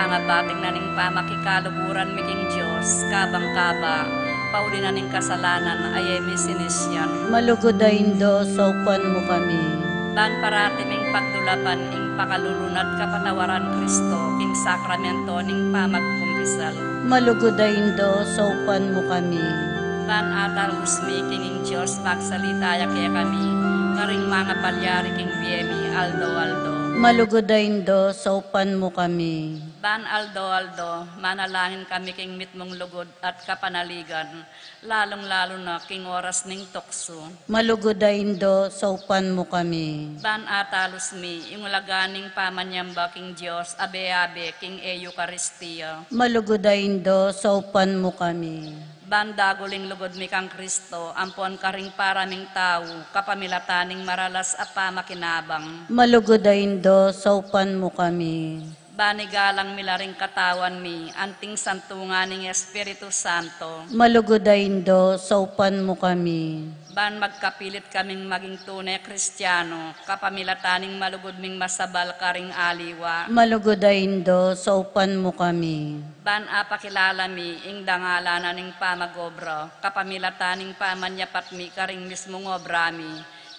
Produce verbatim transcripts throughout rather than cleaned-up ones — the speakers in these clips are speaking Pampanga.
Pangabating na ning pamakikaluguran mi king Dios, kabang kaba, pauli na ning kasalanan a e mi sinisian. Malugud a Indu, saupan mu kami. Ban parati ming pagdulapan ing pakalulu na't kapatawaran Kristo, king sakramento ning pamagkumpisal. Malugud a Indu, saupan mu kami. Ban atalus mi king ing Dios, magsalita ya kekami, karing mangapalyari king bie mi, aldo-aldo. Malugud a Indu, saupan mu kami. Ban aldo-aldo, manalangin kami king mitmung lugud at kapanaligan, lalung-lalu na king oras ning tuksu. Malugud a Indu, saupan mu kami. Ban atalus mi, ing ulaga ning pamanyamba king Dios, abe-abe king Eukaristia. Malugud a Indu, saupan mu kami. Ban dagul ing lugud mi kang Kristo, ampon karing para ming tau, kapamilatan ning maralas a pamakinabang. Malugud a Indu, saupan mu kami. Ban igalang mi la ring katawan mi, anting santungan ning Espiritu Santo. Malugud a Indu, saupan mu kami. Ban magkapilit kaming maging tune Kristiano, kapamilatan ning malugud ming masabal karing aliwa. Malugud a Indu, saupan mu kami. Ban apakilala mi, ing dangalan na ning pamag-obra, kapamilatan ning pamanyapat mi karing mismung obra mi,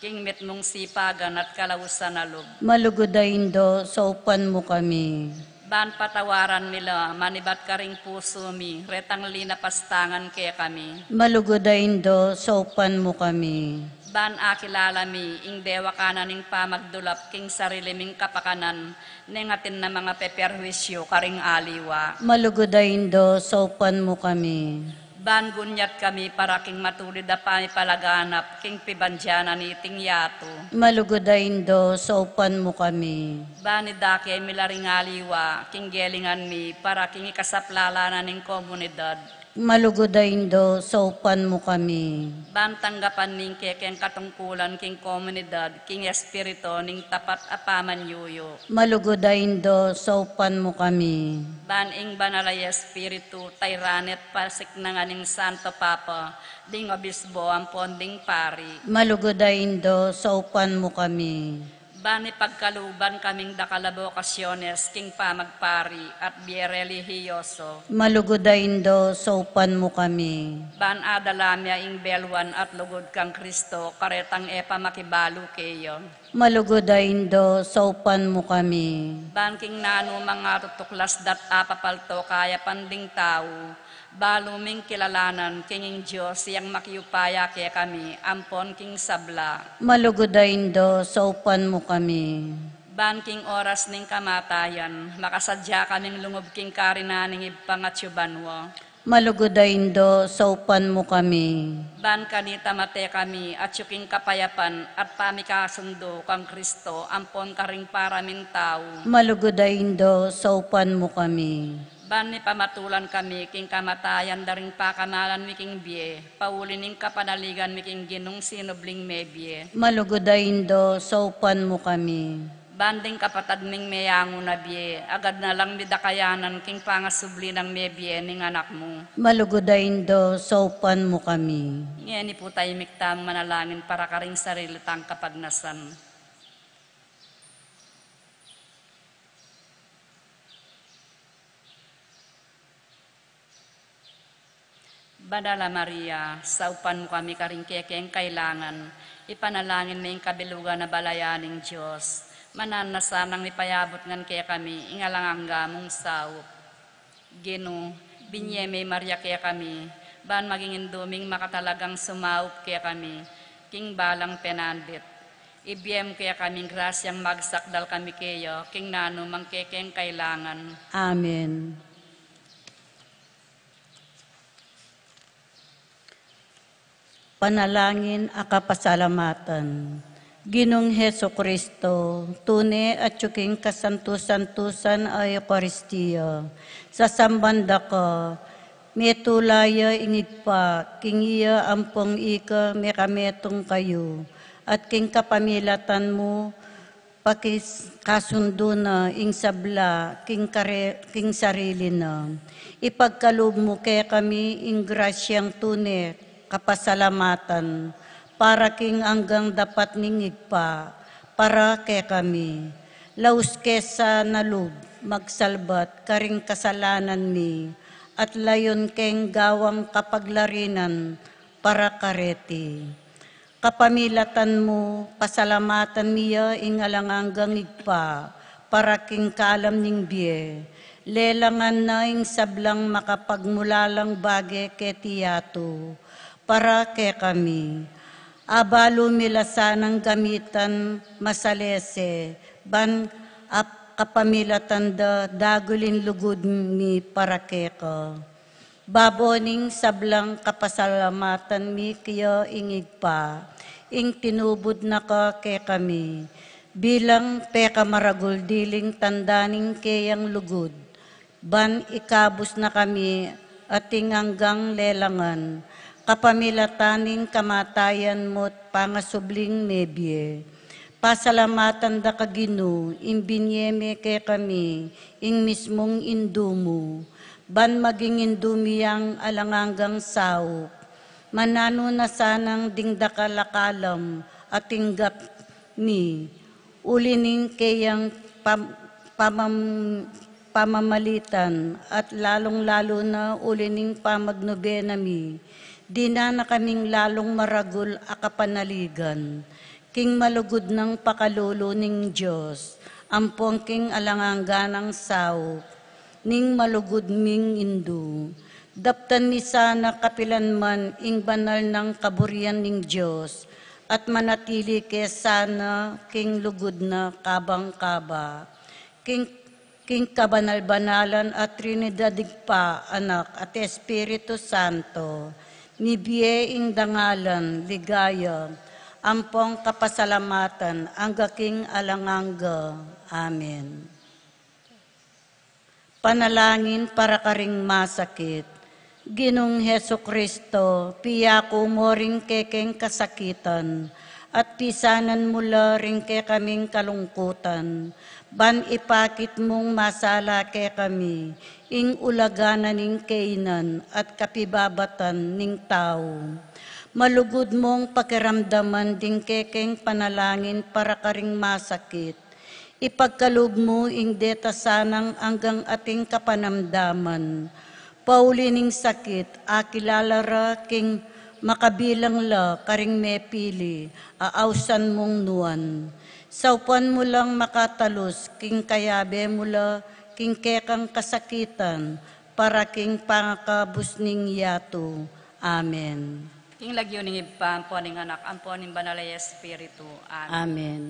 king mitmung sipagan at kalausan a lub. Malugud a Indu, saupan mu kami. Ban patawaran mi la, manibat karing pusu mi, retang linapastangan kekami. Malugud a Indu, saupan mu kami. Ban akilala mi, ing dewakan na ning pamagdulap, king sarili ming kapakanan, neng atin na mangapeperwisyu karing aliwa. Malugud a Indu, saupan mu kami. Ban gunyat kami para king matulid a pamipalaganap, king pibandian na niting yatu. Malugud a Indu, saupan mu kami. Ban idake mi la ring aliwa, king gelingan mi, para king ikasaplalan na ning komunidad. Malugud a Indu, saupan mu kami. Ban tanggapan mi ing kekeng katungkulan king komunidad, king espiritu ning tapat a pamanyuyu. Malugud a Indu, saupan mu kami. Ban ing Banal a Espiritu, tairan at pasiknangan ning Santo Papa, ding obispo ampon ding pari. Malugud a Indu, saupan mu kami. Ban ipagkaluban kaming dakal a bokasyones king pamagpari at bie relihiyoso. Malugud a Indu, saupan mu kami. Ban adala mi ing beluan at lugud kang Kristo, karetang e pa makibalu keya. Malugud a Indu, saupan mu kami. Ban king nanu mang atutuklas da't apapalto kayapan ding tau, balu ming kilalanan king ing Dios yang makiupaya kekami ampon king sabla. Malugud a Indu, saupan mu kami. Ban king oras ning kamatayan, makasadya kaming lungub king karinan ning Ibpang atyu banua. Malugud a Indu, saupan mu kami. Ban kanita mate kami atyu king kapayapan at pamikasundu kang Kristo ampon karing para ming tau. Malugud a Indu, saupan mu kami. Ban mipamatulan kami king kamatayan da ring pakamalan mi king bie, pauli ning kapanaligan mi king Ginung sinubling mebie. Malugud a Indu, saupan mu kami. Ban ding kapatad ming meyangu na bie, agad na lang mi dakayanan king pangasubli nang mebie ning Anak mu. Malugud a Indu, saupan mu kami. Ngeni pu tamu mikta manalangin para karing sarili tang kapagnasan. Banal a Maria, saupan mu kami karing kekeng kailangan, ipanalangin me ing kabilugan a balayan ning Dios, mananu na sanang mipayabut ngan kekami ing alang angga mung saup. Ginu, binie me i Maria kekami, ban maging indu ming makatalagang sumaup kekami king balang penandit. Ibie mu kekami ing grasyang magsakdal kami keya king nanu mang kekeng kailangan. Amen. Panalangin a kapasalamatan. Ginung Jesucristo, tune atyu king kasantu-santusan a Eukaristia, sasamban da ka, metula ya ing Ibpa, king iya ampong ika mekametung kayu, at king kapamilatan mu, pakikasundu na ing sabla king kare-, king sarili na. Ipagkalub mu kekami ing grasyang tune kapasalamatan, para king anggang dapat ning Ibpa, para kekami. Laus ke sa na lub, magsalbat karing kasalanan mi, at layun keng gawang kapaglarinan para kareti. Kapamilatan mu, pasalamatan mi ya ing alang anggang Ibpa, para king kalam ning bie. Lelangan na ing sablang makapagmulalang bage keti yatu, para kekami. Abalu mi la sanang gamitan masalese, ban ap-, kapamilatan da dagul ing lugud mi para keka. Babo ning sablang kapasalamatan mi kaya ing Ibpa, ing tinubud na ka kekami, bilang pekamaragul diling tanda ning keyang lugud, ban ikabus na kami ating anggang lelangan, kapamilatan ning kamatayan mu't pangasubling mebie. Pasalamatan da ka Ginu, ing binie me kekami, ing mismung Indu mu, ban maging Indu mi yang alang anggang saup. Mananu na sanang ding dakal a kalam a tinggap mi, uli ning keyang pam-, pamam-, pamamalitan, at lalung-lalu na uli ning pamagnubena mi, dina na kaming lalung maragul a kapanaligan, king malugud nang pakalulu ning Dios, ampong king alang angga nang saup ning malugud ming Indu. Daptan mi sana kapilan man ing banal nang kaburian ning Dios, at manatili ke sana king lugud na kabang kaba. King, king kabanal-banalan a Trinidad, Ibpa, Anak, at Espiritu Santo, mibie ing dangalan, ligaya, ampong kapasalamatan, angga king alang angga. Amen. Panalangin para karing masakit. Ginung Jesucristo, piyaku mo ring kekeng kasakitan, at pisanan mu la ring kekaming kalungkutan, ban ipakit mung masala kekami ing ulaga na ning kainan at kapibabatan ning tau. Malugud mung pakiramdaman ding kekeng panalangin para karing masakit. Ipagkalub mu ing deta sanang anggang ating kapanamdaman. Pauli ning sakit, akilala ra king makabilang la karing mepili a ausan mung nuan. Saupan mu lang makatalus king kayabe mu la king kekang kasakitan, para king pangakabus ning yatu. Amen. King lagyu ning Ibpa, ampo ning Anak, ampo ning Banal a Espiritu. Amen. Amen.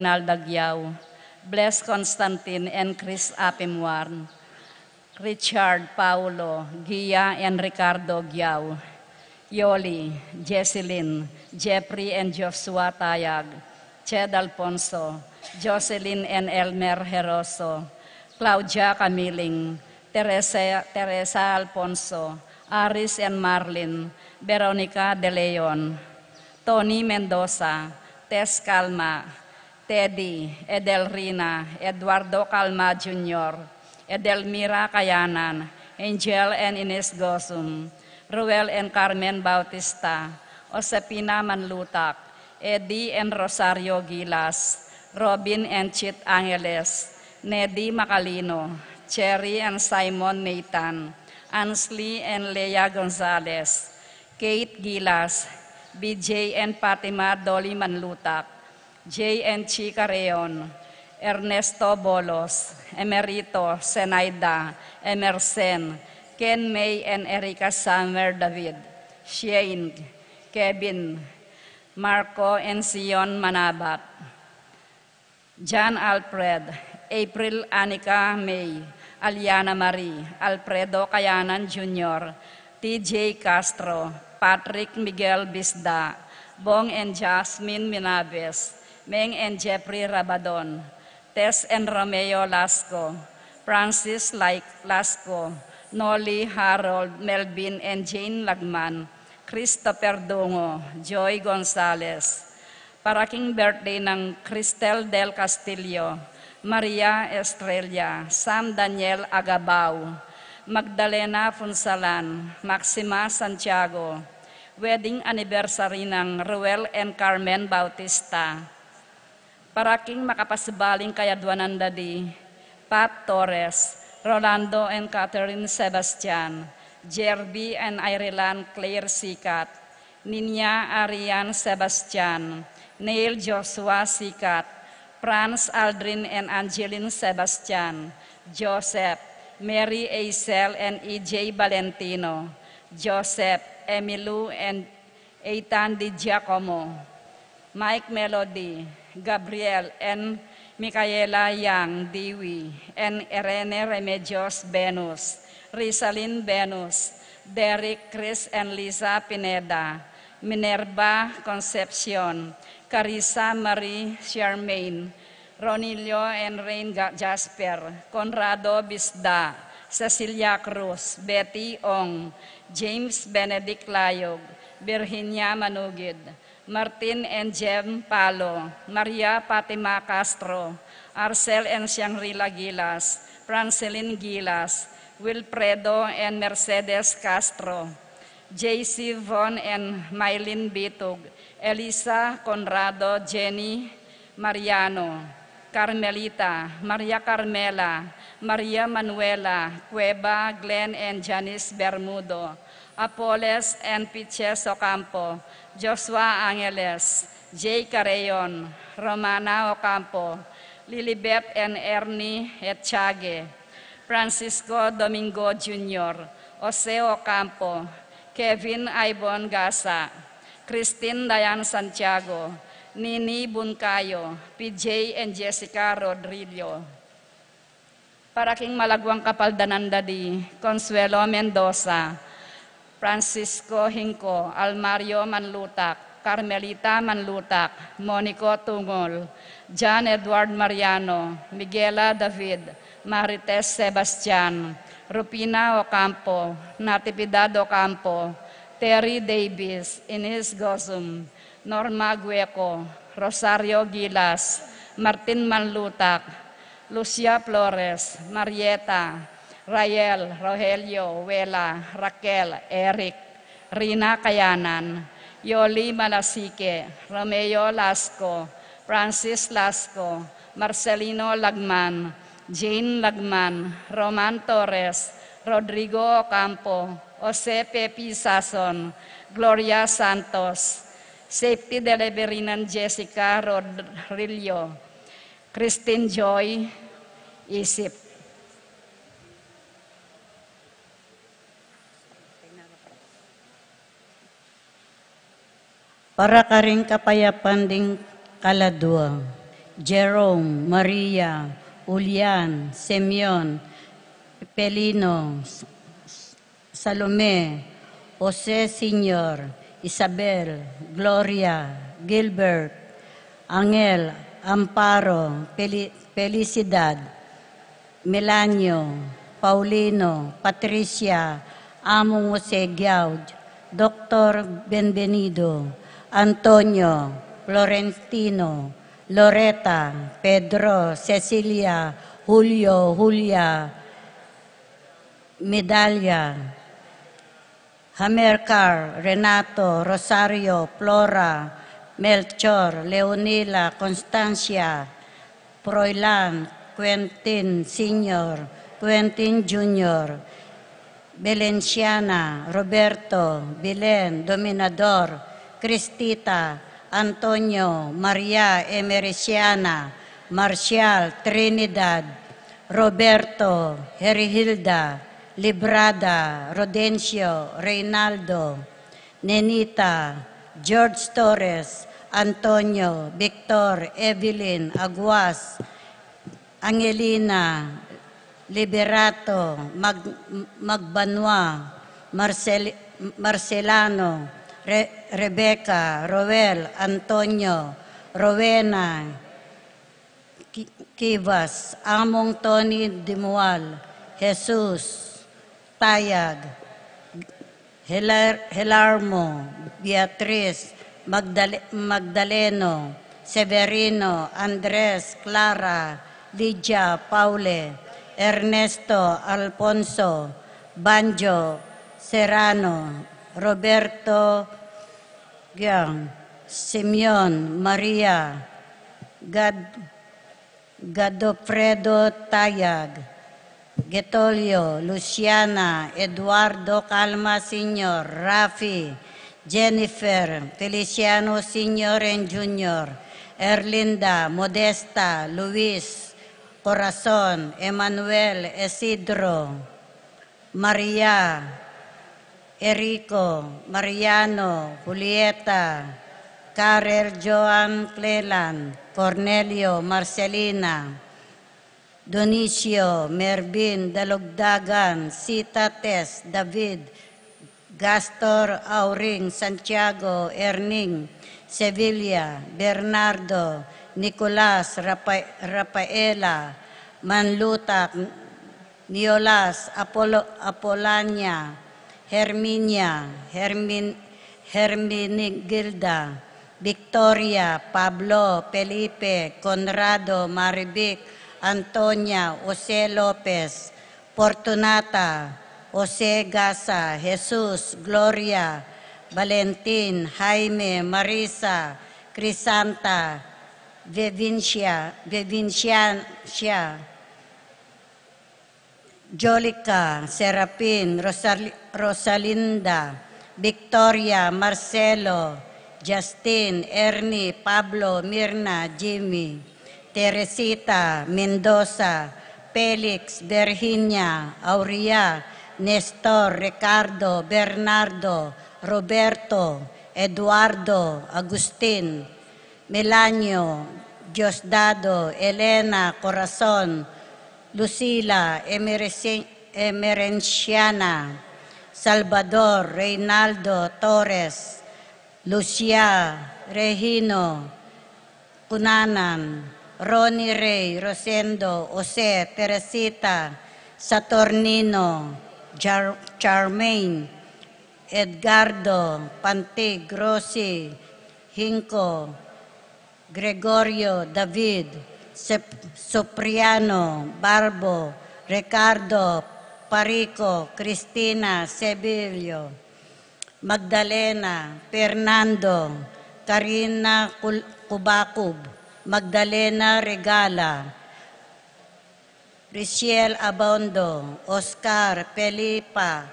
Naldagiao, Bless Constantine and Chris Apimwarn, Richard Paulo, Gia and Ricardo Giao, Yoli, Jesselyn, Jeffrey and Joshua Tayag, Ched Alfonso, Jocelyn and Elmer Heroso, Claudia Camiling, Teresa, Teresa Alfonso, Aris and Marlin, Veronica De Leon, Tony Mendoza, Tess Calma, Teddy, Edelrina, Eduardo Calma Junior, Edelmira Kayanan, Angel and Ines Gosum, Ruel and Carmen Bautista, Josefina Manlutak, Eddie and Rosario Gilas, Robin and Chit Angeles, Neddy Macalino, Cherry and Simon Nathan, Ansley and Lea Gonzalez, Kate Gilas, B J and Fatima Dolly Manlutak, J and Chi Carreon, Ernesto Bolos, Emerito Senaida, Emersen, Ken May and Erica Summer David, Shane, Kevin, Marco and Sion Manabat, John Alfred, April Anika May, Aliana Marie, Alfredo Kayanan Junior, T J Castro, Patrick Miguel Bisda, Bong and Jasmine Minabes, Meng and Jeffrey Rabadon, Tess and Romeo Lasco, Francis Lai-, Lasco, Noli Harold, Melvin and Jane Lagman, Christopher Dungo, Joy Gonzalez. Para king birthday nang Cristel del Castillo, Maria Estrella, Sam Daniel Agabao, Magdalena Funsalan, Maxima Santiago, wedding anniversary nang Ruel and Carmen Bautista. Para king makapasibaling kayadwanan da di, Pat Torres, Rolando and Catherine Sebastian, Jerby and Ireland Claire Sicat, Ninya Arian Sebastian, Neil Joshua Sicat, Franz Aldrin and Angeline Sebastian, Joseph, Mary Aisel and E J Valentino, Joseph, Emilu and Eitan Di Giacomo, Mike Melody, Gabriel and Micaela Yang Diwi, and Irene Remedios Venus, Rizalin Venus, Derek, Chris and Lisa Pineda, Minerva Concepcion, Carissa Marie Charmaine, Ronilio and Rain Ga-, Jasper, Conrado Bisda, Cecilia Cruz, Betty Ong, James Benedict Layog, Virginia Manugid, Martin and Jem Palo, Maria Fatima Castro, Arcel and Shangri-La Gilas, Francelin Gilas, Wilfredo and Mercedes Castro, J C Von and Mylene Bitug, Elisa Conrado, Jenny Mariano, Carmelita, Maria Carmela, Maria Manuela, Cueva, Glenn and Janice Bermudo, Apoles and Piches Ocampo, Joshua Angeles, Jay Carreon, Romana Ocampo, Lilibet and Ernie Etchage, Francisco Domingo Junior, Jose Ocampo, Kevin Ibon Gasa, Christine Diane Santiago, Nini Buncayo, P J and Jessica Rodrillo. Para king malaguang kapaldanan da di, Consuelo Mendoza, Francisco Hinco, Almario Manlutak, Carmelita Manlutak, Monico Tungol, John Edward Mariano, Miguela David, Marites Sebastian, Rufina Ocampo, Natividad Ocampo, Terry Davis, Ines Gozum, Norma Gueco, Rosario Gilas, Martin Manlutak, Lucia Flores, Marieta, Rael, Rogelio, Wela, Raquel, Eric, Rina Kayanan, Yoli Malasique, Romeo Lasco, Francis Lasco, Marcelino Lagman, Jane Lagman, Roman Torres, Rodrigo Ocampo, Jose Pepi Sason, Gloria Santos, Safety Delivery nang Jessica Rodrillo, Christine Joy Isip. Para karing kapayapan ding kaladua, Jerome, Maria, Julian, Simeon, Pelino, Salome, Jose Senior, Isabel, Gloria, Gilbert, Angel, Amparo, Peli-, Felicidad, Melanio, Paulino, Patricia, Among Jose Giaud, Doktor Benvenido, Antonio, Florentino, Loreta, Pedro, Cecilia, Julio, Julia, Medalia, Hamercar, Renato, Rosario, Flora, Melchor, Leonila, Constancia, Froilan, Quentin Senior, Quentin Junior, Belenciana, Roberto, Belen, Dominador, Cristita, Antonio, Maria, Emericiana, Marcial, Trinidad, Roberto, Herihilda, Librada, Rodencio, Reynaldo, Nenita, George Torres, Antonio, Victor, Evelyn, Aguas, Angelina, Liberato, Mag-, Magbanua, Marcel-, Marcelano, Re-, Rebecca, Roel, Antonio, Rowena, Ki-, Kivas, Among Tony Dimual, Jesus, Tayag, Hilar-, Hilarmo, Beatriz, Magdale-, Magdaleno, Severino, Andres, Clara, Lydia, Paule, Ernesto, Alfonso, Banjo, Serrano, Roberto, Gian, Simeon, Maria, Gad-, Godofredo, Tayag, Getolio, Luciana, Eduardo, Calma Senior, Rafi, Jennifer, Feliciano Senior and Junior, Erlinda, Modesta, Luis, Corazon, Emmanuel, Isidro, Maria, Erico, Mariano, Julieta, Karel, Joan, Clelan, Cornelio, Marcelina, Dionisio, Mervin, Dalugdagan, Sita, Tess, David, Gastor, Auring, Santiago, Erning, Sevilla, Bernardo, Nicolas, Rafa-, Rafaela, Manlutak, Niolas, Apolo-, Apolania, Herminia, Hermin-, Herminigilda, Victoria, Pablo, Felipe, Conrado, Marivic, Antonia, Jose Lopez, Fortunata, Jose Gasa, Jesus, Gloria, Valentin, Jaime, Marisa, Crisanta, Vevincia, Vevincia, Jolica, Serafin, Rosal-, Rosalinda, Victoria, Marcelo, Justin, Ernie, Pablo, Mirna, Jimmy, Teresita, Mendoza, Felix, Virginia, Aurea, Nestor, Ricardo, Bernardo, Roberto, Eduardo, Agustin, Melanio, Diosdado, Elena, Corazon, Lucila, Emeresi-, Emerenciana, Salvador, Reynaldo, Torres, Lucia, Regino, Cunanan, Ronnie, Rey, Rosendo, Jose, Teresita, Saturnino, Char-, Charmaine, Edgardo, Pantig, Rosie, Hinco, Gregorio, David, Sep-, Supriano, Barbo, Ricardo, Parico, Cristina, Sebilio, Magdalena, Fernando, Karina Kul-, Kubakub, Magdalena Regala, Risiel Abondo, Oscar, Felipa,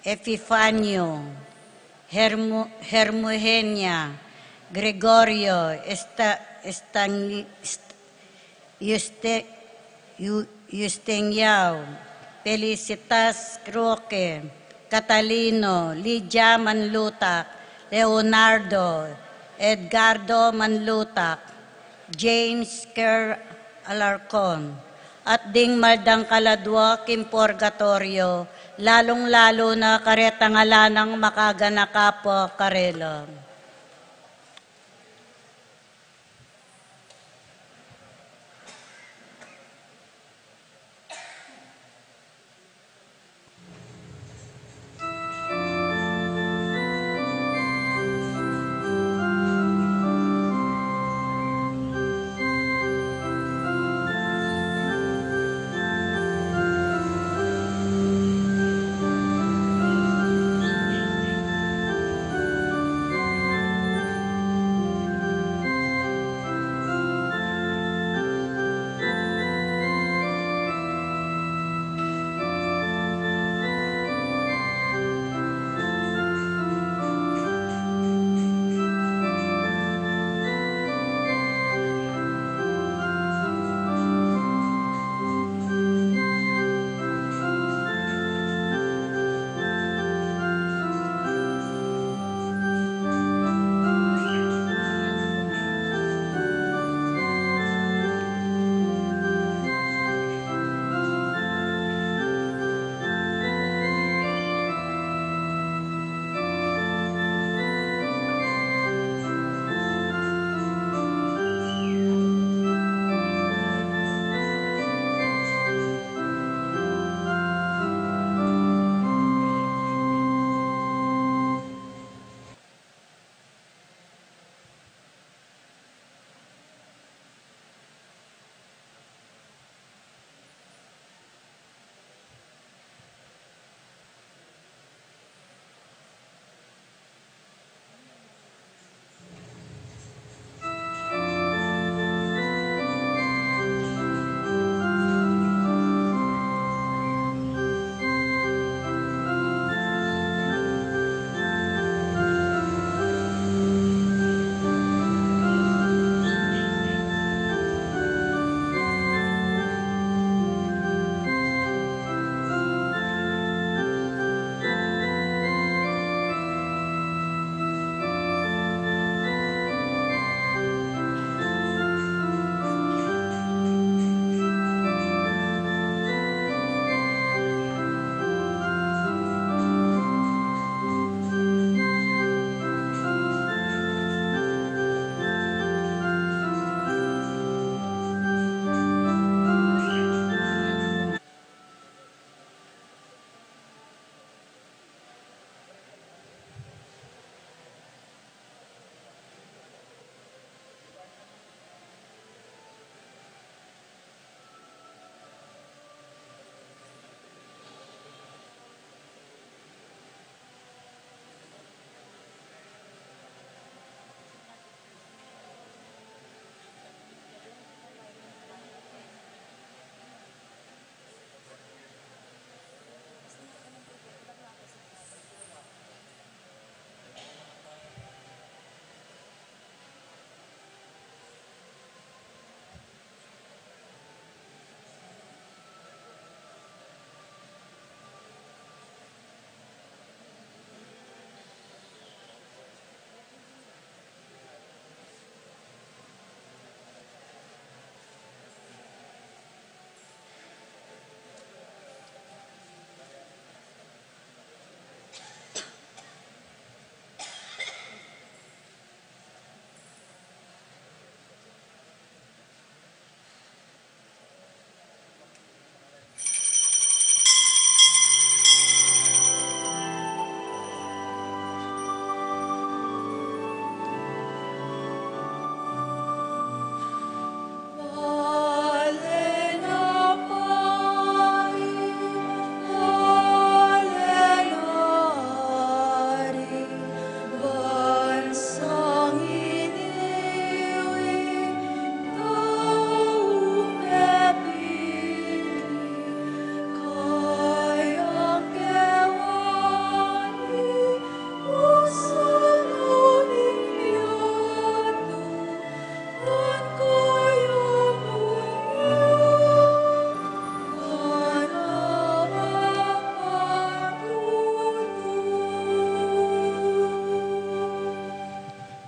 Epifanio, Hermu-, Hermugenia, Gregorio, Esta-, Estang-, Est-, Yuste-, Yu-, Yusteniao, Felicitas Roque, Catalino, Lydia Manlutak, Leonardo, Edgardo Manlutak, James Kerr Alarcon, at ding maldang kaladua king purgatoryo, lalung-lalu na karetang ala nang makaganaka pa karela.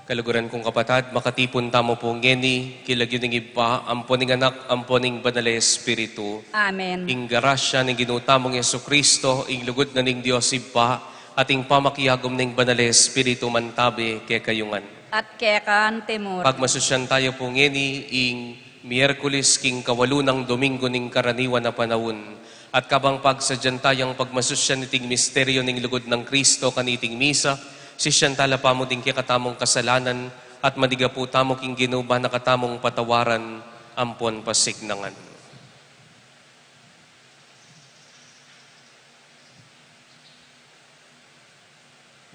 Kaluguran kung kapatad, makatipun tamu pu ngeni king lagyu ning Ibpa, ampo ning Anak, ampo ning Banal a Espiritu. Amen. Ing grasya ning Ginu tamung Jesucristo, ing lugud na ning Dios Ibpa, at ing pamakiagum ning Banal a Espiritu mantabe kekayu ngan. At keka antimurin. Pagmasusyan tayu pu ngeni ing Miyerkules king kawalu nang Domingo ning karaniwan a panaun. At kabang pagsadyan tayang pagmasusyan iting misteryu ning lugud nang Kristo kaniting misa, sisyan tala pamu ding kekatamung kasalanan, at manigapu tamu king Ginu ban na katamung patawaran ampon pasignangan.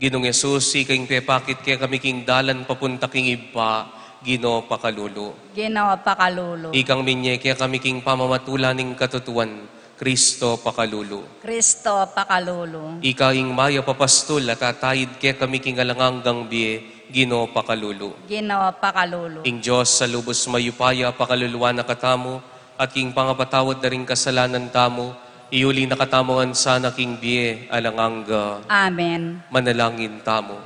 Ginung Jesus, ika ing pepakit kekami king dalan papunta king Ibpa, Ginu pakalulu. Ginu pakalulu. Ikang minye kekami king pamamatula ning katutuan, Kristo pakalulu. Kristo pakalulu. Ika ing mayap a pastul a tataid kekami king alang anggang bie, Ginu pakalulu. Ginu pakalulu. Ing Dios a lubus mayupaya pakaluluan na katamu, at king pangapatawad da ring kasalanan tamu, iuli na katamu ngan sana king bie alang angga. Amen. Manalangin tamu.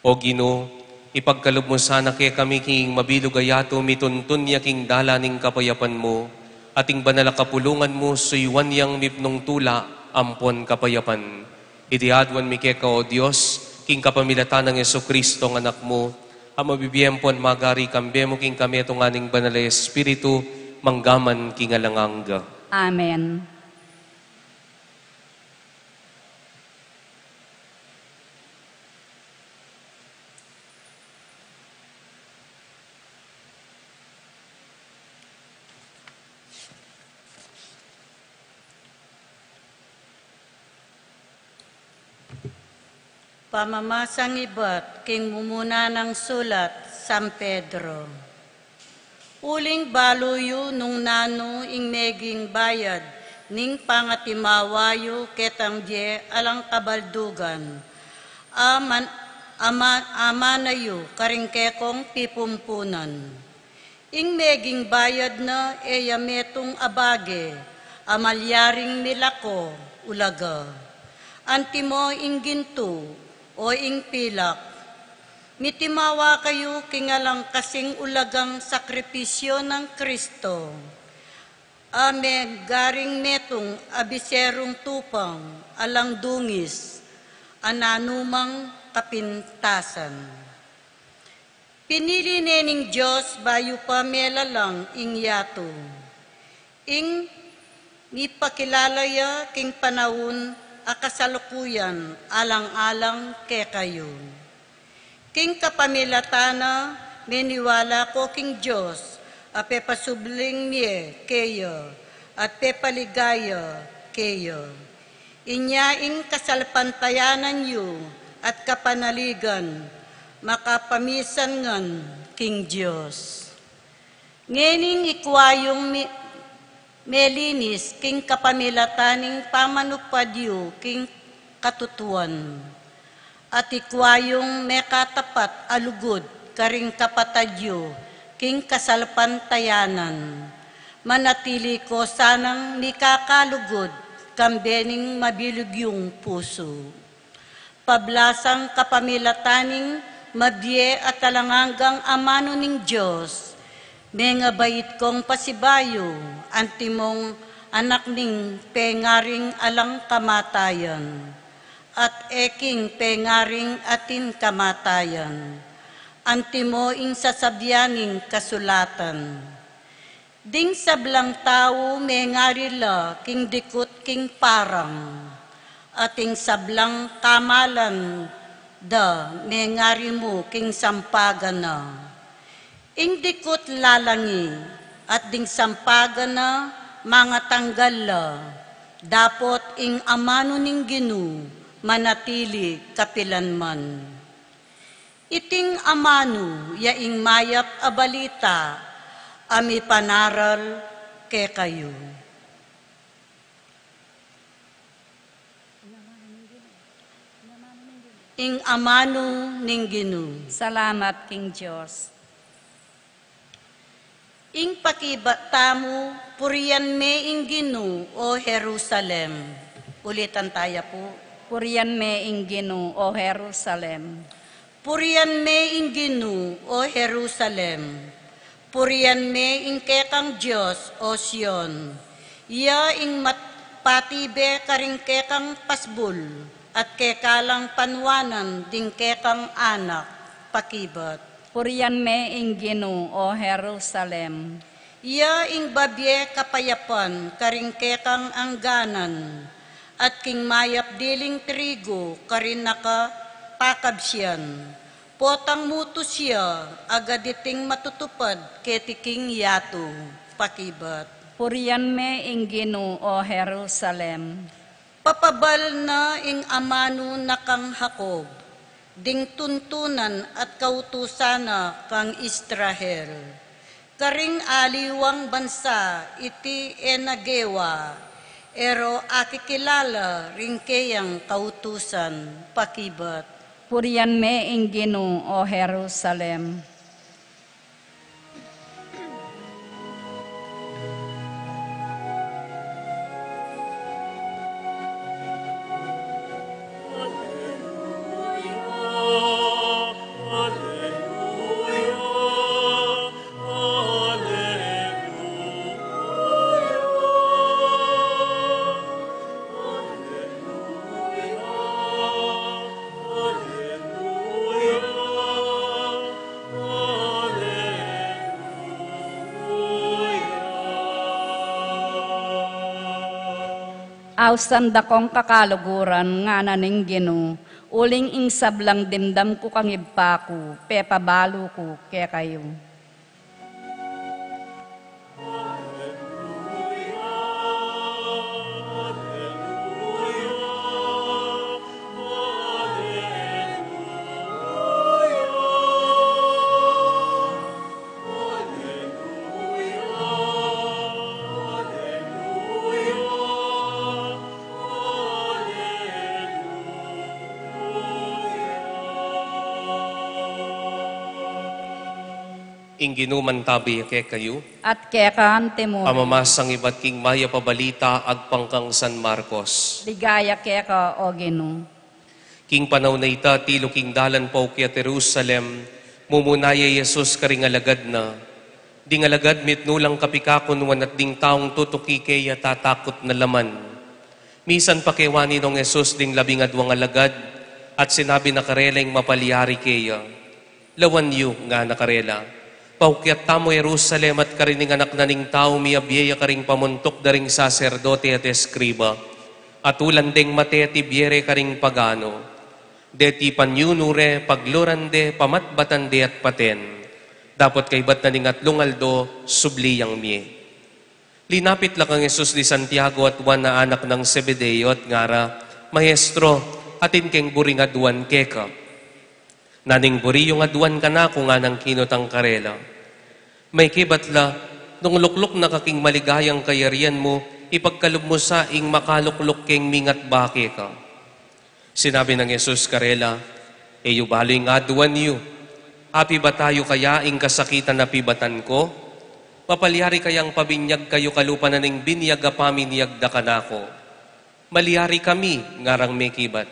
O Ginu, ipagkalub mu sana kekami king mabilug a yatu mituntun ya king dalan ning kapayapan mu, at ing banal a kapulungan mu suyuan yang mipnung tula ampon kapayapan. Iti aduan mi keka, O Dios, king kapamilatan nang Jesucristo a Anak mu, a mabibie ampon magari kambe mu king kametungan ning Banal a Espiritu, mangga man king alang angga. Amen. Pamamasang ibat king mumuna nang sulat San Pedro. Uling balu yu nung nanu ing meging bayad ning pangatimawa yu ketang bie alang kabaldugan, a man-, a ma-, a mana yu karing kekong pipumpunan. Ing meging bayad na e ya metung a bage a malyaring milako, ulaga. Antimo ing gintu o ing pilak. Mitimawa kayu king alang kasing ulagang sakripisyu nang Kristo, a menggaring metung a biserung tupang alang dungis a nanumang kapintasan. Pinili ne ning Dios bayu pa melalang ing yatu. Ing mipakilala ya king panaun a kasalukuyan alang-alang kekayu. King kapamilatan na meniwala ko king Dios a pepasubling mie keya at pepaligaya keya. Inya ing kasalpantayanan yu at kapanaligan makapamisan ngan king Dios. Ngening ikwa yung mi-, melinis king kapamilatan ning pamanupad yu king katutuan. At ikwa yung mekatapat a lugud karing kapatad yu king kasalpantayanan. Manatili ko sanang mikakalugud kambe ning mabilug yung pusu. Pablasang kapamilatan ning mabie at alang anggang amanu ning Dios, mengabait kong pasibayu, antimong anak ning pengaring alang kamatayan, at e king pengaring atin kamatayan, antimo ing sasabian ning kasulatan. Ding sablang tau mengari la king dikut king parang, at ing sablang kamalan da mengari mu king sampagan na. Ing dikut lalangi, at ding sampagan na mangatanggal la, dapot ing amanu ning Ginu manatili kapilanman. Iting amanu ya ing mayap a balita a mipanaral kekayu. Ing amanu ning Ginu. Salamat king Dios. Ing pakibat tamu, purian me ing Ginu, o Jerusalem. Ulitan taya pu. Purian me ing Ginu, o Jerusalem. Purian me ing Ginu, O Jerusalem. Purian me ing kekang Dios, O Sion. Iya ing mat-, patibe karing kekang pasbul, at keka lang panuanan ding kekang anak, pakibat. Purian me ing Ginu, O Jerusalem. Iya ing babie kapayapan karing kekang angganan, at king mayap diling trigu karing nakapakabsian. Potang mutus ya, agad iting matutupad keti king yatu, pakibat. Purian me ing Ginu, O Jerusalem. Papabal na ing amanu na kang Jacob, ding tuntunan at kautusan na kang Israel. Karing aliwang bansa iti e na gewa, e ro akikilala ring keyang kautusan, pakibat. Purian me ing Ginu, O Jerusalem. Ausan da kong kakaluguran, ngana ning Ginu, uling ing sablang dimdam ku kang Ibpa ku, pepabalu ku kekayu. Ing Ginu mantabi ya kekayu. At keka antimu rin. Pamamasang ibat king mayap a balita agpang kang San Marcos. Ligaya keka, O Ginu. King panaun a ita, atilu king dalan paukyat Jerusalem, mumuna ya i Jesus karing alagad na. Ding alagad mitmu lang kapikakunuan at ding taung tutuki keya tatakut na la man. Misan pa kewani nong Jesus ding labing adwang alagad, at sinabi na karela ing mapalyari keya. Lawan yu, ngana karela, paukyat tamu Jerusalem at karin ing Anak na ning Tau miyabie ya karing pamuntuk da ring saserdote at eskriba, at ulan deng mate at ibie re karing pagano. Deti panyunu re, pagluran de, pamatbatan de at paten. Dapot kaybat na ning atlung aldo, subli yang mie. Linapit la kang Jesus di Santiago at Juan a anak nang Zebedeo at ngara, Maestro, atin keng buring aduan keka. Nanu ing buri yung aduan kanaku, nganang kinutang karela. Makibat la, nung lukluk na ka king maligayang kayarian mu, ipagkalub mu sa ing makalukluk keng mingatba keka. Sinabi nang Jesus karela, E yu balu ing aduan yu, apibata yu kaya ing kasakitan a pibatan ku? Mapalyari kayang pabinyag kayu kalupa na ning binyag a paminyag da kanaku? Malyari kami, ngarang mekibat.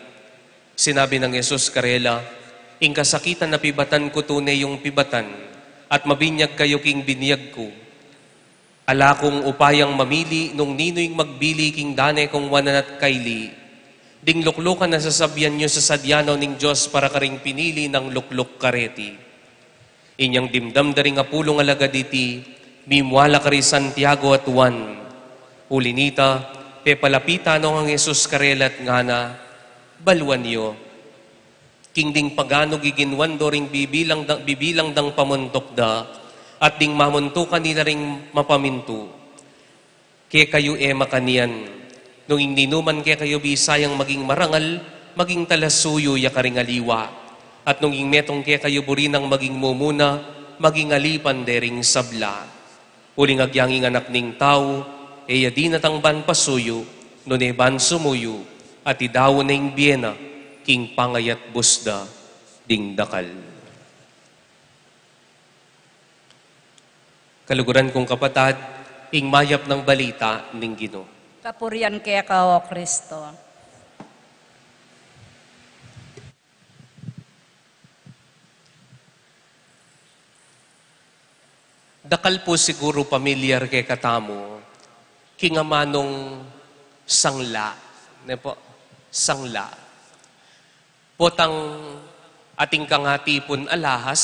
Sinabi nang Jesus karela, Ing kasakitan a pibatan ku tune yung pibatan, at mabinyag kayu king binyag ku. Ala kung upayang mamili nung ninu ing magbili king dane kung wanan at kaili. Ding luklukan a sasabian yu sasadyanaw ning Dios para karing pinili nang lukluk kareti. Inyang dimdam da ring apulung alagad iti, mimwala kari Santiago at Juan. Uli nita, pepalapitan no ngang Jesus karela at ngana, Baluan yu. King ding pagano giginwan do ring bibilang dang, bibilang dang pamuntuk da, at ding mamuntukan nila ring mapamintu. Kekayu e makanyan, nung ing ninuman kekayu bisayang maging marangal, maging talasuyu ya karing aliwa. At nung ing metung kekayu buri nang maging mumuna, maging alipan de ring sabla. Uling agyang ing Anak ning Tau, e ya dinatang ban pasuyu, nune ban sumuyu, at idaun na ing bie na, king pangayatbus da ding dakal. Kaluguran kung kapatad, ing mayap nang balita ning Ginu. Kapurian keka, O Kristo. Dakal pu siguru pamilyar kekatamu king amanung sangla, ne pu? Sangla. Potang ating kang atipun alahas,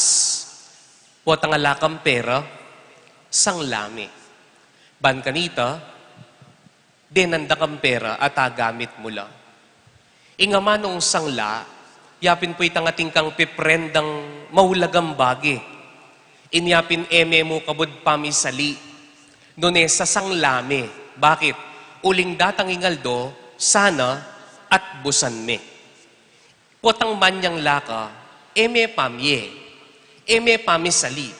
potang ala kang pera, sangla me. Ban kanita, denan da kang pera at agamit mu la. Ing amanung sangla, yapin pu itang ating kang piprendang maulagang bage. Inya pin e me mu kabud pamisali. Nune sasangla me. Bakit? Uling datang ing aldo, sana atbusan me. Potang manyangla ka, e me pamie, e me pamisali.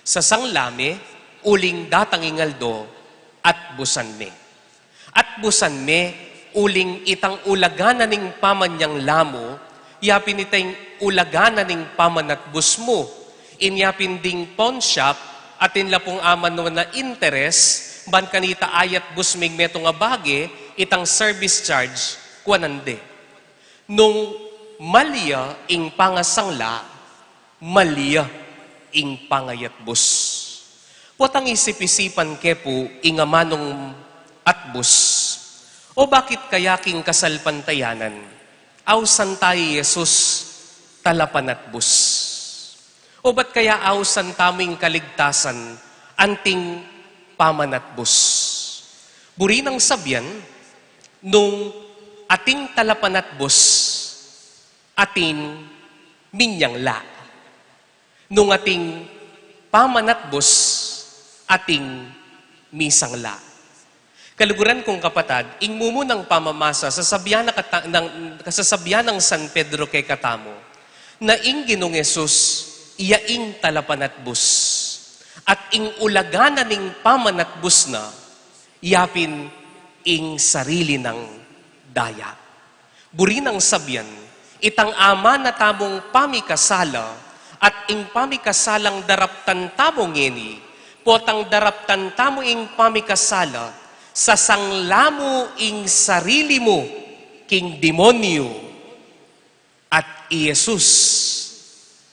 Sasangla me, uling datang ing aldo, atbusan me. Atbusan me, uling itang ulaga na ning pamanyangla mu, yapin itang ulaga na ning pamanatbus mu. Inya pin ding pawnshop, atin la pung amanu na interes, ban kanita ayatbus ming metung a bage, itang service charge, kuanan de. Nung malia ing pangasangla, malia ing pangayatbus. Potang isip-isipan ke pu ing amanung atbus, o bakit kaya king kasalpantayanan, ausan taya i Jesus talapanatbus? O bat kaya ausan tamu ing kaligtasan anting pamanatbus? Buri nang sabian, nung ating talapanatbus, ating minyangla. Nung ating pamanatbus, ating misangla. Kaluguran kung kapatad, ing mumunang pamamasa, sasabian na kata-, ng, sasabian ng San Pedro kekatamu, na ing Ginung Jesus, iya ing talapanatbus. At ing ulaga na ning pamanatbus na, yapin ing sarili nang daya. Buri nang sabian, itang amana tamung pamikasala, at ing pamikasalang daraptan tamu ngeni, potang daraptan tamu ing pamikasala, sasangla mu ing sarili mu king demonyu, at i Jesus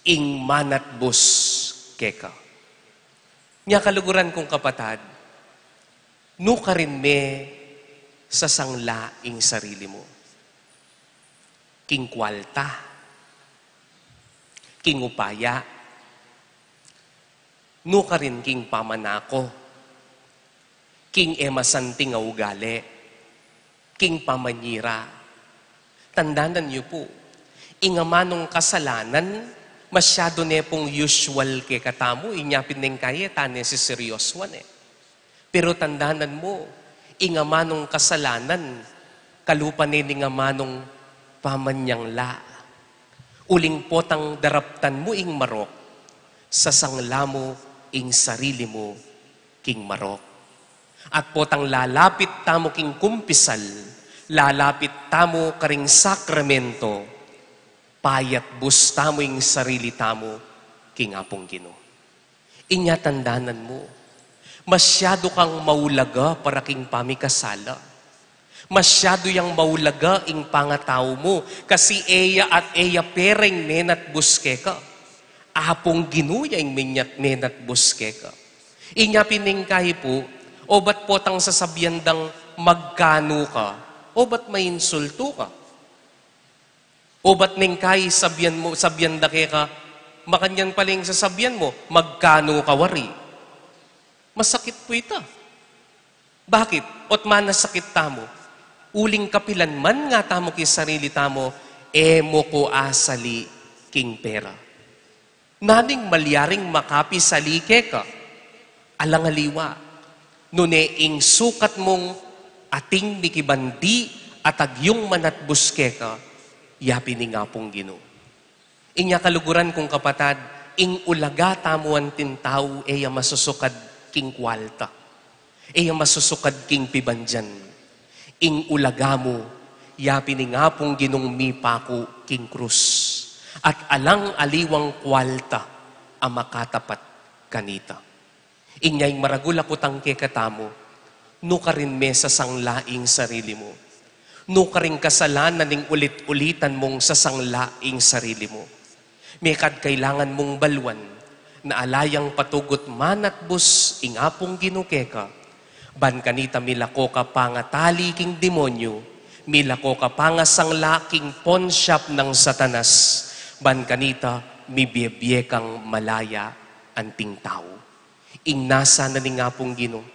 ing manatbus keka. Nya kaluguran kung kapatad, nukarin me sasangla ing sarili mu? King kwalta, king upaya, nukarin king pamanako, king e masanting a ugali, king pamanyira. Tandanan yu pu, ing amanung kasalanan, masyadu ne pung usual kekatamu, inya pin neng kaya tane si seryosuan e. Pero tandanan mu, ing amanung kasalanan, kalupa ne ning amanung pamanyangla. Uling potang daraptan mu ing marok, sasangla mu ing sarili mu king marok. At potang lalapit tamu king kumpisal, lalapit tamu karing sakramento, payatbus tamu ing sarili tamu king Apung Ginu. Inya tandanan mu, masyadu kang maulaga para king pamikasala. Masyadu yang maulaga ing pangatau mu, kasi e ya at e ya pera ing menatbus keka. Apung Ginu ya ing menyat-, menatbus keka. Inya pin neng kaya pu, o bat potang sasabian dang magkanu ka, o bat mainsultu ka. O bat neng kaya sabian mu, sabian da keka, makanyan pala ing sasabian mu, magkanu ka wari? Masakit pu ita. Bakit? Ot manasakit tamu. Uling kapilan man nga tamu king sarili tamu, e mu ku asali king pera. Nanu ing malyaring makapisali keka? Alang aliwa, nune ing sukat mung ating mikibandi at agyung manatbus keka, yapin ing Apung Ginu. Inya kaluguran kung kapatad, ing ulaga tamu anting tau e ya masusukad king kwalta. E ya masusukad king pibandian. Ing ulaga mu, yapin ing Apung Ginung mipaku king krus. At alang aliwang kwalta a makatapat kanita. Inya ing maragul a kutang kekatamu, nukarin me sasangla ing sarili mu? Nukaring kasalanan ing ulit-ulitan mung sasangla ing sarili mu? Mekad kailangan mung baluan, na ala yang patugut manatbus ing Apung Ginu keka, ban kanita milako ka pangatali king demonyu, milako ka pangasangla king pawnshop nang Satanas, ban kanita mibie-bie kang malaya anting tau. Ing nasa na ning Apung Ginu,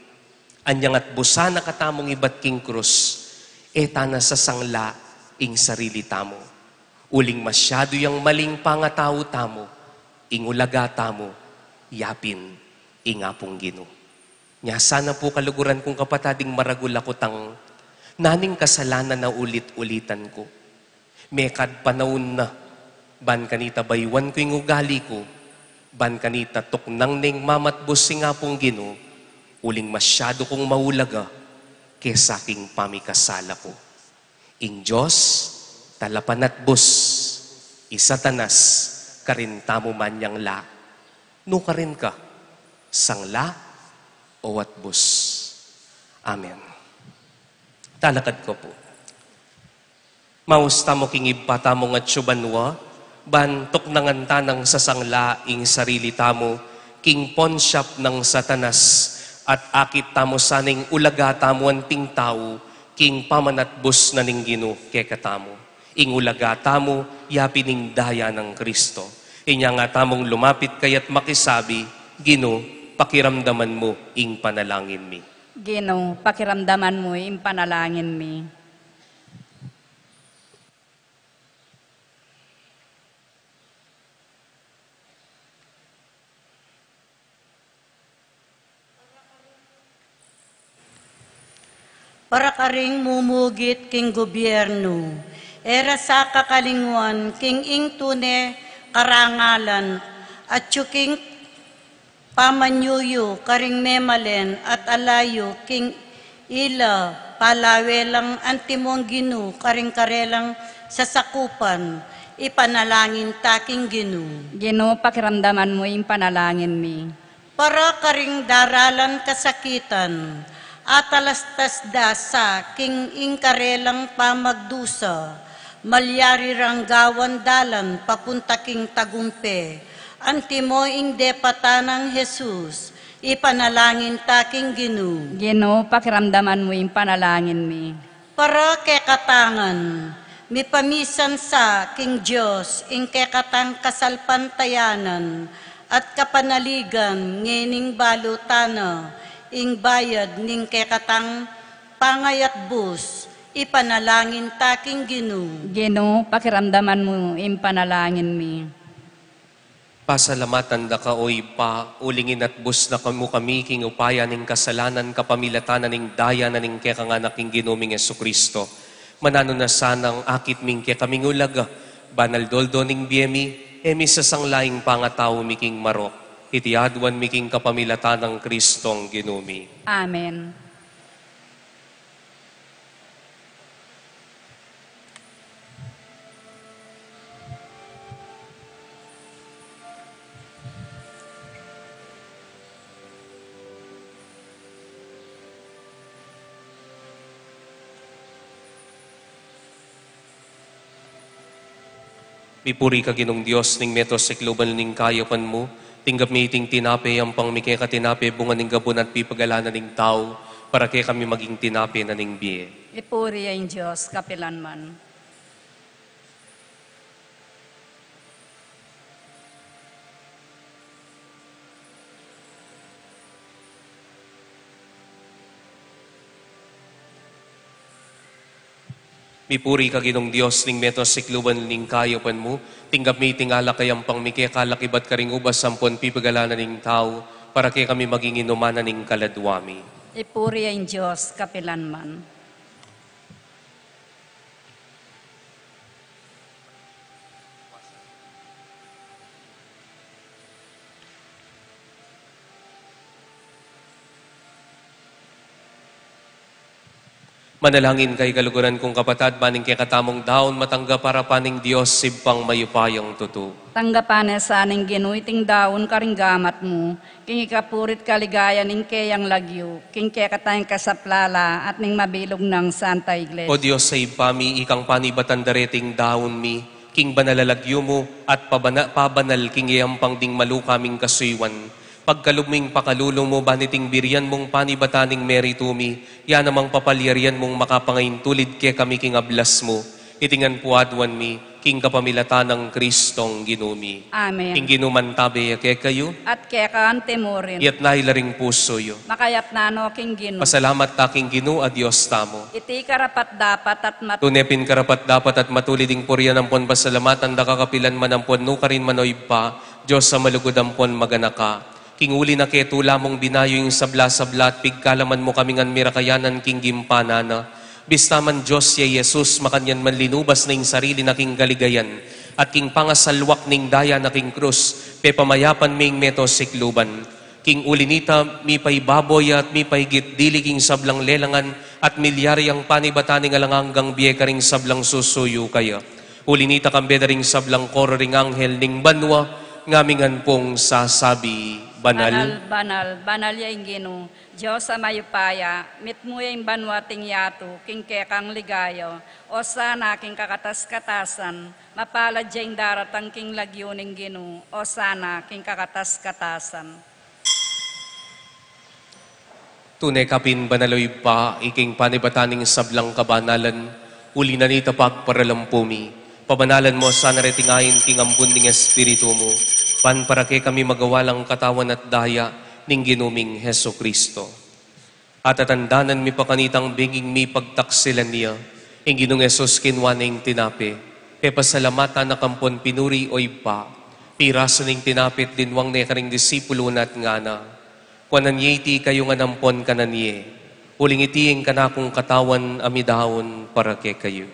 anyang atbusan na katamung ibat king krus, e ta na sasangla ing sarili tamu. Uling masyadu yang maling pangatau tamu, ing ulaga tamu, yapin ing Apung Ginu. Nya sana pu, kaluguran kung kapatad, ing maragul a kutang, naning kasalanan a ulit-ulitan ku, mekad panaun na, ban kanita bayuan ku ing ugali ku, ban kanita tuknang neng mamatbus ing Apung Ginu, uling masyadu kung maulaga kesa king pamikasala ku. Ing Dios, talapanatbus, i Satanas, karin tamu man yang la. Nu karin ka, sangla o atbus? Amen. Talakad ko pu. Maus tamu king Ibpa tamung atsu banua, ban tuknangan ta nang sasangla ing sarili tamu king pawnshop nang Satanas, at akit tamu sana ing ulaga tamu anting tau king pamanatbus na ning Ginu kekatamu. Ing ulaga tamu, yapin ing daya nang Kristo. Inya nga tamung lumapit kaya at makisabi, Ginu, pakiramdaman mu ing panalangin mi. Ginu, pakiramdaman mu ing panalangin mi. Para karing mumugit king gobyernu, e ra sa kakalinguan king ing tune karangalan, atyu king pamanyuyu karing memalen at ala yu king ila palawe lang antimong Ginu karing karelang sasakupan, ipanalangin ta king Ginu. Ginu, pakiramdaman mu ing panalangin mi. Para karing daralan kasakitan, atalastas da sa king ing karelang pamagdusa, malyari rang gawan dalan papunta king tagumpe, antimo ing depatan nang Jesus, ipanalangin ta king Ginu. Ginu, pakiramdaman mu ing panalangin mi. Para kekatang ngan, mipamisan sa king Dios ing kekatang kasalpantayanan at kapanaligan, ngening balu ta na ing bayad ning kekatang pangayatbus, ipanalangin ta king Ginu. Ginu, pakiramdaman mu ing panalangin mi. Pasalamatan da ka, O Ibpa, uling inatbus na mu kami king upaya ning kasalanan kapamilatan na ning daya na ning kekang Anak ing Ginu ming Jesucristo. Mananu na sanang akit mi ing kekaming ulaga, ban aldo-aldo ning bie mi, e mi sasangla ing pangatau mi king marok. Iti aduan mi king kapamilatan nang Kristong Ginu mi. Amen. Mipuri ka Ginung Dios ning meto sikluban ning kayapan mu, tinggap mi iting tinape, ampang mi keka tinape, bunga ning gabun at pipagalan na ning tau, para kekami maging tinape na ning bie. Ipuri ya ing Dios kapilanman. Mipuri ka Ginung Dios ning meto sikluban ning kayapan mu, tinggap mi iting alak a ampang mi keka, alak ibat karing ubas ampon pipagalan na ning tau, para kekami maging inuman na ning kaladua mi. Ipuri ya ing Dios kapilanman. Manalangin kayu kaluguran kung kapatad, ban ing kekatamung daun matanggap arapan ning Dios Ibpang mayupayang tutu. Tanggapan na sa ning Ginu iting daun karing gamat mu, king ikapuri't kaligayan ning keyang lagyu, king kekatang kasaplalan at ning mabilug nang Santa Iglesia. O Dios a Ibpa mi, ikang panibatan da reting daun mi, King banal a lagyu mu, at pabana-, pabanal king yayampang ding malu kaming kasuyuan. Pagkalub mu ing pakalulu mu, ban iting birian mung panibatan ning meritu mi, ya namang papalyarian mung makapangaintulid kekami king ablas mu. Iti ngan pu aduan mi, king kapamilatan nang Kristong Ginu mi. Amen. Ing Ginu mantabe ya kekayu. At keka anti mu rin. Iyatas yu la ring pusu yu. Makayap na no king Ginu. Pasalamat ta king Ginu a Dios tamu. Iti karapat-dapat at mat- Tune pin karapat-dapat at matulid ing purian ampon pasalamatan da ka kapilan man ampon nukarin man, o Ibpa, Dios a malugud ampon maganaka. King uli na ketu lamung binayu ing sabla-sabla at pigkalaman mu kami ngan mirakayanan king gimpanan na. Bista man Dios ya i Jesus, makanyan man linubas na ing sarili na king kaligayan, at king pangasalwak ning daya na king krus, pepamayapan me ing meto sikluban. King uli nita, mipaibabaw ya at mipaigit dili king sablang lelangan, at milyari yang panibatan ning alang anggang bie karing sablang susuyu kaya. Uli nita, kambe da ring sablang koro ring anghel ning banua, ngami ngan pung sasabi, Banal. Banal, banal, banal ya ing Ginu, Dios a mayupaya, mitmu ya ing banua at ing yatu king kekang ligaya. Osana king kakatas-katasan, mapalad ya ing daratang king lagyu ning Ginu. Osana king kakatas-katasan. Tune ka pin banal, o Ibpa, ika ing panibatan ning sablang kabanalan, uli na nita pagparalampu mi. Pabanalan mu sana reting ain king ambun ning Espiritu mu, ban para kekami magawa lang katawan at daya ning Ginu ming Jesucristo. At tatandanan mi pa kanitang benging mipagtaksilan ya, ing Ginung Jesus kinua ne ing tinape, pepasalamatan na ampon pinuri, o Ibpa, pirasu ne ing tinape at dinwang ne karing disipulu na at ngana, Kuanan ye iti kayu ngan ampon kanan ye, uling iti ing kanakung katawan a midaun para kekayu.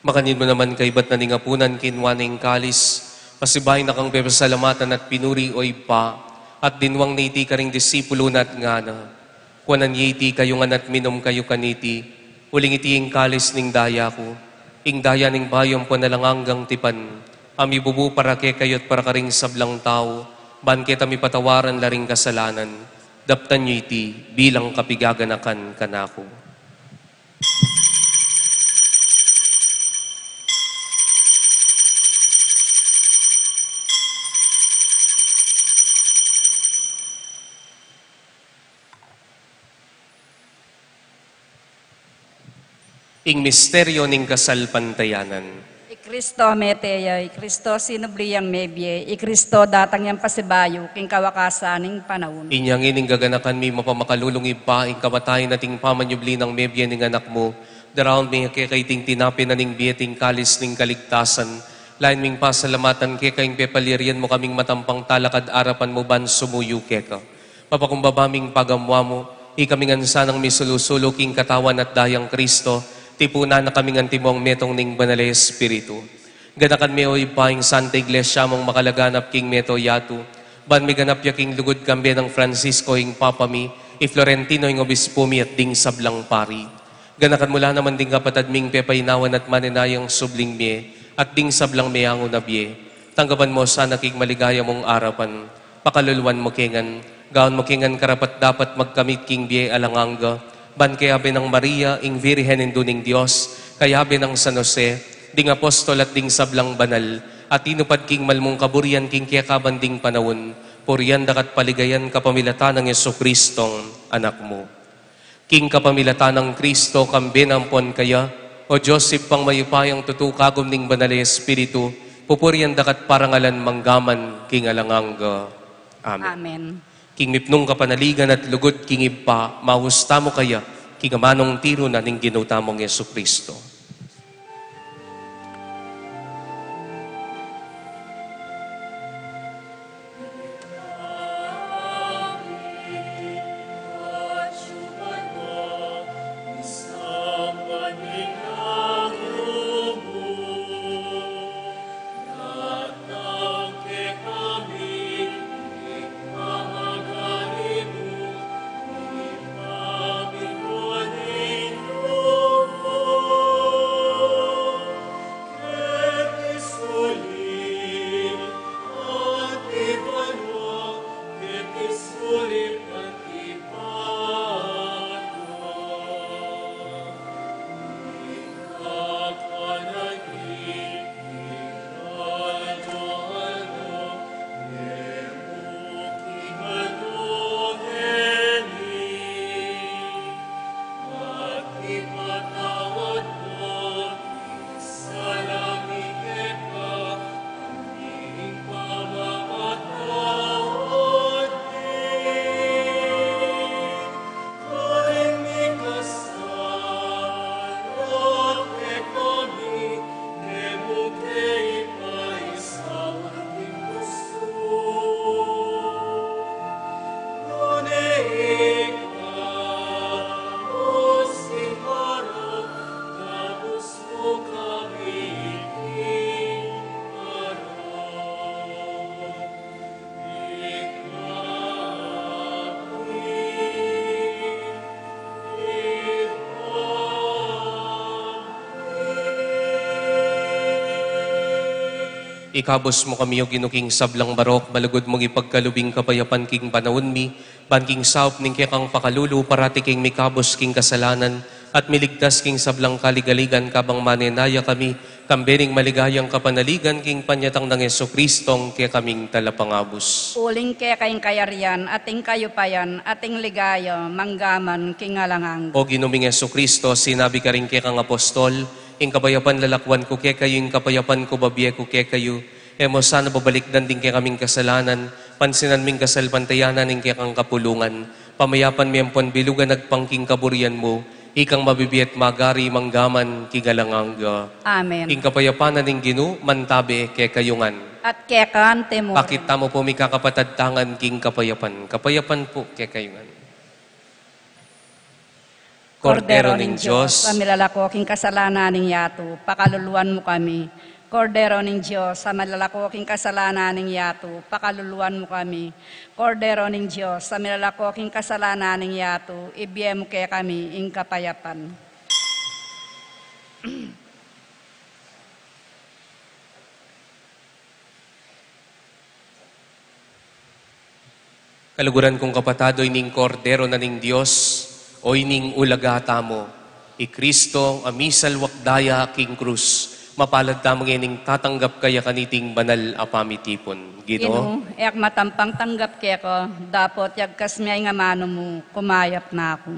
Makanyan mu naman kaibat na ning apunan, kinua ne ing kalis, pasibayu na kang pepasalamatan at pinuri, o Ibpa, at dinwang ne iti karing disipulu na at ngana, Kuanan ye iti kayu ngan at minum kayu kaniti, uling iti ing kalis ning daya ku, ing daya ning bayu ampon alang anggang tipan, a mibubu para kekayu at para karing sablang tau, ban keta mipatawaran la ring kasalanan. Daptan yu iti bilang kapigaganakan kanaku. Ing misteryo ning kasalpantayanan. I Kristo mete ya, i Kristo sinubli yang mebie, i Kristo datang yang pasibayu king kawakasan ning panaun. Inya ngeni ing gaganakan mi mapamakalulung Ibpa, ing kamatayan at ing pamanyubli nang mebie ning Anak mu, daraun mi keka iting tinape na ning bie at ing kalis ning kaligtasan, lain ming pasalamatan keka ing pepalyarian mu kaming matampang talakad arapan mu ban sumuyu keka. Papakumbaba ming pagamuan mu, ikami ngan sanang misulu-sulu king katawan at dayang Kristo, tipunan na kami ngan timung metung ning Banal a Espiritu. Ganakan me, o Ibpa, ing Santa Iglesia mung makalaganap king meto yatu, ban miganap ya king lugud, kambe nang Francisco ing Papa mi, i Florentino ing Obispo mi at ding sablang pari. Ganakan mu la naman ding kapatad ming pepainawan at manenayang subling mie, at ding sablang meangu na bie. Tanggapan mu sana king maligaya mung arapan. Pakaluluan mu ke ngan, gawan mu ke ngan karapat-dapat magkamit king bie alang angga, ban kayabe nang Maria, ing Virgen Indu ning Dios, kayabe nang San Jose, ding apostol at ding sablang banal, a tinupad king mal mung kaburian king kekaban ding panaun, purian da ka at paligayan kapamilatan nang Jesucristong Anak mu. King kapamilatan nang Kristo, kambe na ampon kaya, o Dios Ibpang mayupayang tutu, kagum ning Banal a Espiritu, pupurian da ka at parangalan mangga man king alang angga. Amen. Amen. King mipnung kapanaligan at lugud king Ibpa, maus tamu kaya king amanung tiru na ning Ginu tamung Jesucristo. Ikabus mu kami, O Ginu, king sablang barok, malugud mung ipagkalub ing kapayapan king panaun mi, ban king saup ning kekang pakalulu, parati kaming mikabus king kasalanan, at miligtas king sablang kaligaligan, kabang manenaya kami, kambe ning maligayang kapanaligan king panyatang nang Jesucristo, a kekaming talapangabus. Uling keka ing kayarian, at ing kayupayan, at ing ligaya, manggaman king alang angga. O Ginu ming Jesucristo, sinabi karing kekang apostol, ing kapayapan lalakwan ku kekayu, ing kapayapan ku babie ku kekayu. E mu sana babalikdan ding kekaming kasalanan, pansinan ming kasalpantayanan ning kekang kapulungan. Pamayapan mi ampon bilugan agpang king kaburian mu, ikang mabibie at magari manggaman king alang angga. Amen. Ing kapayapan na ning Ginu mantabe kekayu ngan. At keka mu rin. Pakit tamu pu, mikakapatad, tangan king kapayapan. Kapayapan pu kekayu ngan. Kordero ning Dios, a milalako king kasalanan ning yatu, pakaluluan mu kami. Kordero ning Dios, a milalako king kasalanan ning yatu, pakaluluan mu kami. Kordero ning Dios, a milalako king kasalanan ning yatu, ibie mu kekami ing kapayapan. Kaluguran kung kapatad, o ining Kordero na ning Dios, o ining ulaga tamu, i Kristo a misalwak daya king krus. Mapalad tamu ngening tatanggap kaya kaniting banal a pamitipun. Ginu, Ginu, e ku matampang tanggap keka, dapot yagkas mu ing amanu mu, kumayap na ku.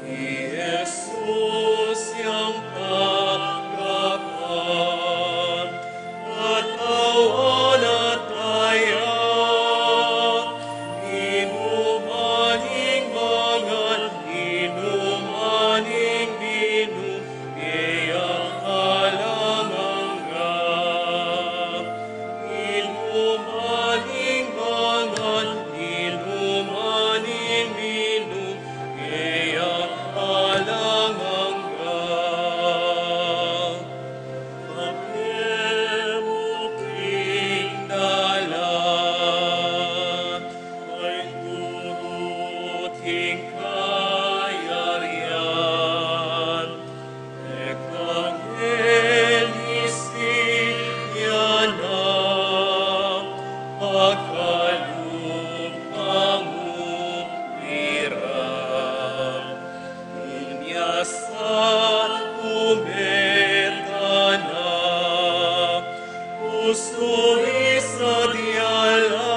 I Jesus yang tanggapan, katawan at daya, inuman ing mangan, inuman ing minum, e ya alang angga. Inuman ing mangan, inuman ing minum, e ya alang angga. Kapemuk ing dalan, ay turut ing kayarian, e kang Elisiana, pakalupa mu ira. Inya sa kumetana, usu mi sa diala,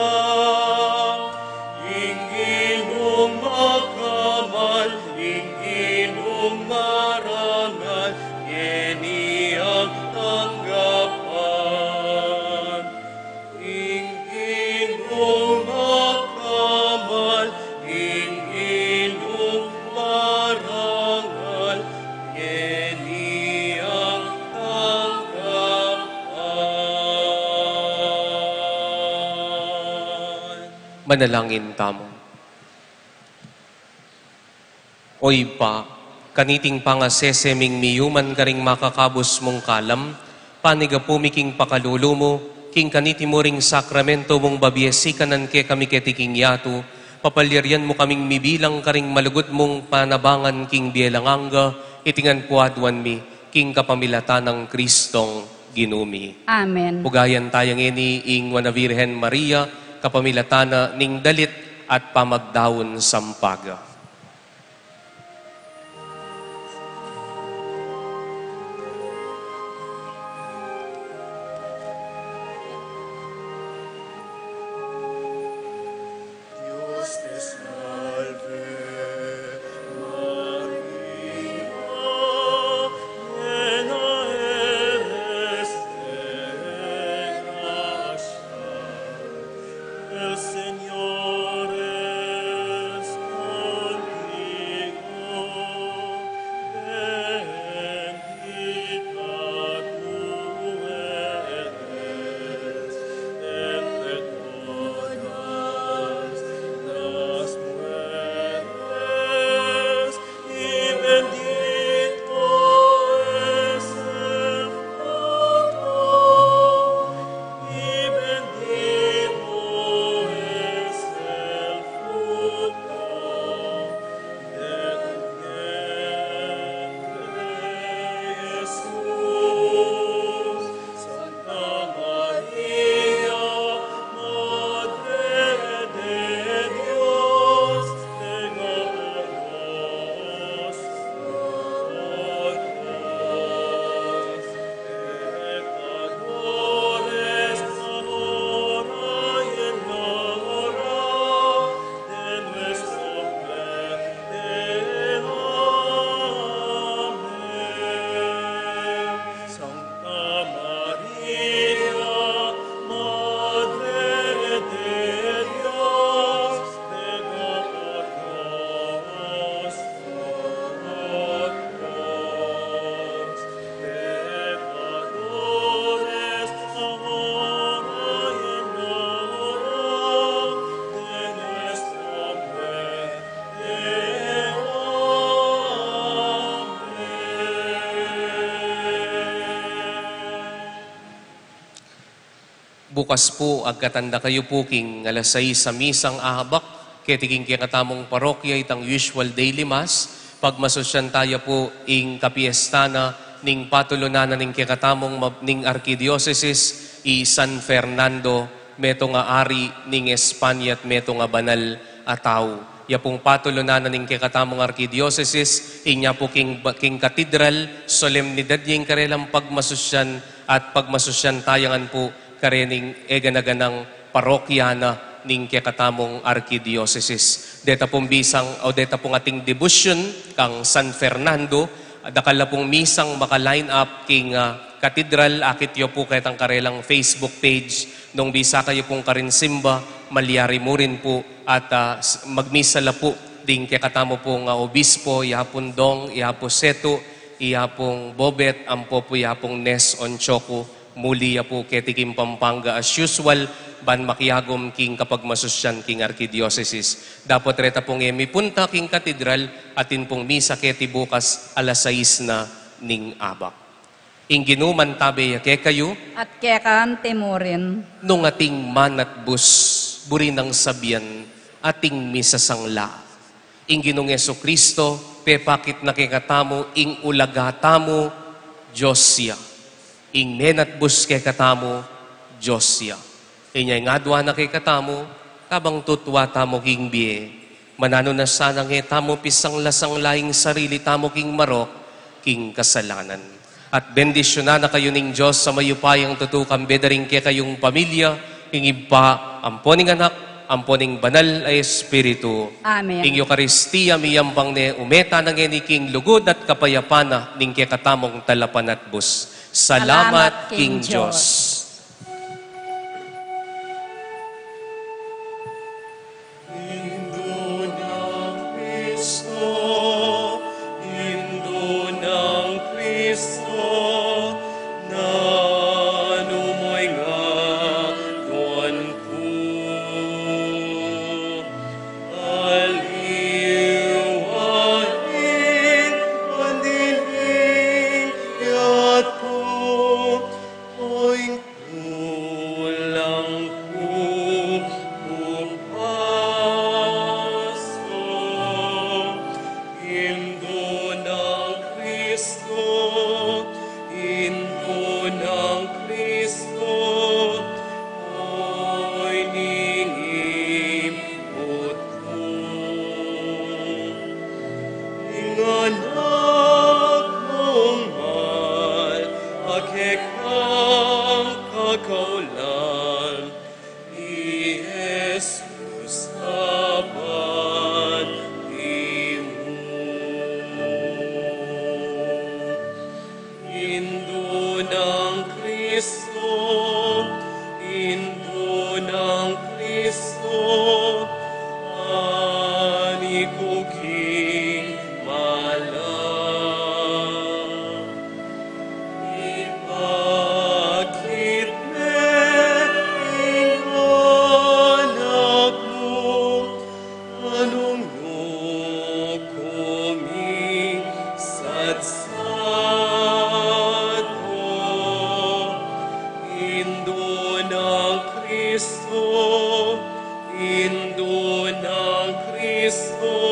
ing ginung makamal, ing ginung marangal, ngeni at tanggapan. Ing ginung makamal, ing ginung marangal, ngeni Manalangin tamu. O Ibpa, kaniting pangasese ming miyuman karing makakabus mung kalam, panigapu mi king pakalulu mu, king kaniti mu ring sakramento mung babie sikanan kekami keti king yatu, papalyarian mu kaming mibilang karing malugud mung panabangan king bie alang angga, iti ngan pu aduan mi, king kapamilatan nang Kristong Ginu mi. Amen. Pugayan taya ngeni ing Nuan a Virgen Maria, kapamilatan na ning dalit at pamagdaun sampaga. Dios te salve, María, llena eres de gracia, el Señor es contigo, bendita tú eres entre todas las mujeres, y bendito es el fruto, y bendito es el fruto de tu vientre, Jesús. Santa María, Madre de Dios, ruega por nosotros pecadores, ahora y en la hora de nuestra muerte. Amén. Santa María, Madre de Dios, ruega por nosotros pecadores, ahora y en la hora de nuestra muerte. Amén. Bukas pu, agkatan da kayu pu king alas sais a misang abak, keti king kekatamung parokya, itang usual daily mass, pagmasusyan taya pu ing kapiesta na ning patulunan na ning kekatamung mab-, ning arkidiosesis, i San Fernando, metung a ari ning Espanya at metung a banal a tau. Ya pung patulunan na ning kekatamung arkidiosesis, inya pu king ba-, king katedral, solemnidad ya ing karelang pagmasusyan, at pagmasusyan taya ngan pu karening eganaganang parokya na ning kekatamung arkidiosesis. Deta pung bisang, o deta pung ating debosyon kang San Fernando, dakal la pung misang maka-line up king, ah, katedral, akit yu pu ketang karelang Facebook page, nung bisa kayu pung karin simba, malyari mu rin pu, at, ah, s-, magmisa la pu ding kekatamu pung, ah, obispo, ya pung Dong, ya pu Setu, ya pung Bobet, ampo pu ya pung Nes Onchoku, muli ya pu keti king Pampanga as usual, ban makiagum king kapagmasusyan king arkidiosesis. Dapot reta pung e mipunta king katedral, atin pung misa keti bukas alas sais na ning abak. Ing Ginu mantabe ya kekayu. At keka mu rin. Nung ating manatbus, buri nang sabian, ating misasangla. Ing Ginung Jesucristo, pepakit na kekatamu, ing ulaga tamu, Dios ya. Ing menatbus kekatamu, Dios ya. Inya ing adua na kekatamu, kabang tutua tamu king bie, mananu na sanang e tamu pisangla-sangla ing sarili tamu king marok, king kasalanan. At bendisyunan na kayu ning Dios a mayupayang tutu, kambe da ring kekayung pamilya, ing Ibpa, ampo ning Anak, ampo ning Banal a Espiritu. Amen. Ing Eukaristia miyampang ne, ume tana ngeni king lugud at kapayapan na ning kekatamung talapanatbus. Salamat king Dios. Indu nang Kristo, indu nang Kristo, nanu moy nga nuan ku. nang Kristo, ani ku ki malang. Ipakit me ing anak mu, nung nu ku mi satsat ko. Indu nang Kristo, Indu nang Kristo,